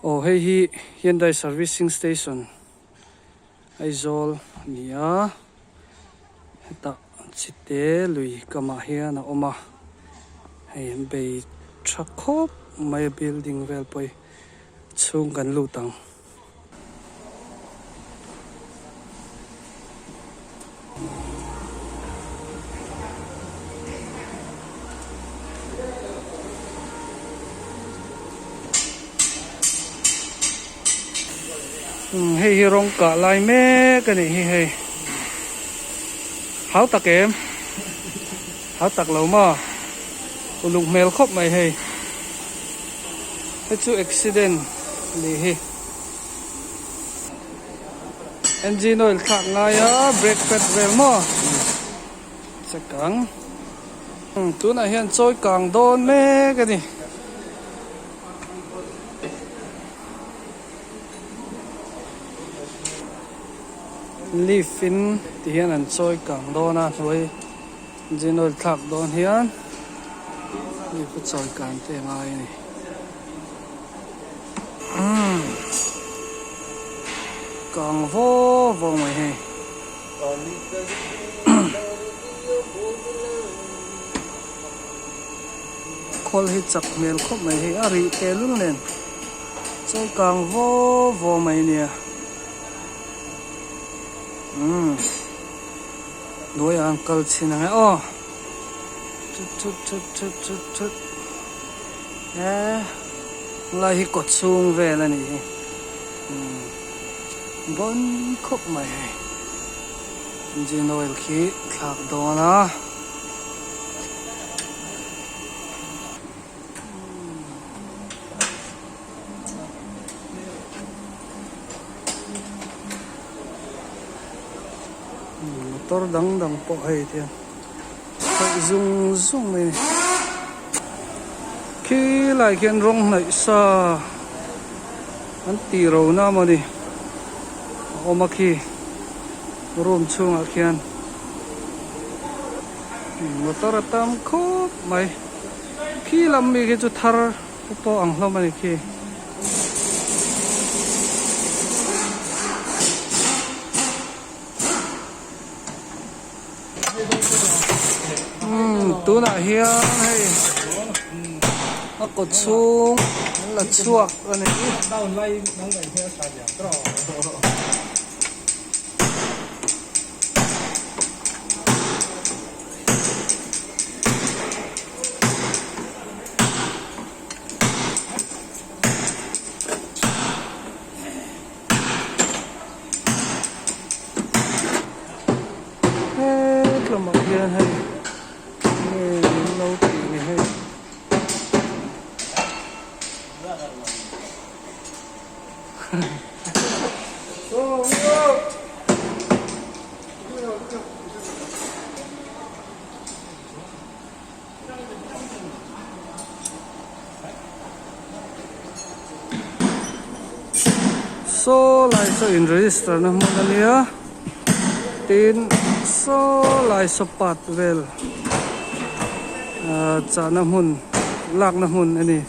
Aw hei hi Hyundai servicing station Aizawl a ni a, hetah chite lui kamah hian a awm a, hei an bei tha khawp mai a building vel pawh hi chhung kan lut ang. Hei hi rawng kah lai mek a nih hi hei hau tak em hau tak lo maw uluk hmel khawp mai hei hei chu accident a nih hi. Engine oil thlak ngai a brake pad vel maw check ang tunah hian chawi kang dawn mek a ni. Leaf in ti hian an chawi kang dawn a hnuai engine oil thlak dawn hian leaf a chawi kang te a ngai a ni. Umm kang vaw vaw mai hei. Khawl hi chak hmel khawp mai hei a rih teh lul nen chawi kang vaw vaw mai nia umm hnuaiah an kal chhin ang e aw thut thut thut thut thut thut. He lai hi kawt chhung vel a nih hi umm bawn khawp mai hei engine oil khi thlak dawn a. Motor dang dang pawh hei tiang. Khawih zung zung mai a ni. Khi lai khian rawng hnaih sa an tih ro na maw ni a awm a khi room chhungah khian motor a tam khawp mai khi lam mi khi chu thar te pawh ang hlawm a ni khi. Umm tunah hian hei a kaw chhung an la chhuak a ni. Hetlamah hian hei nge min lo tih ni hei. Saw lai saw in register na hmun a nia tin saw lai saw part vel ah chahna hmun lakna hmun a ni.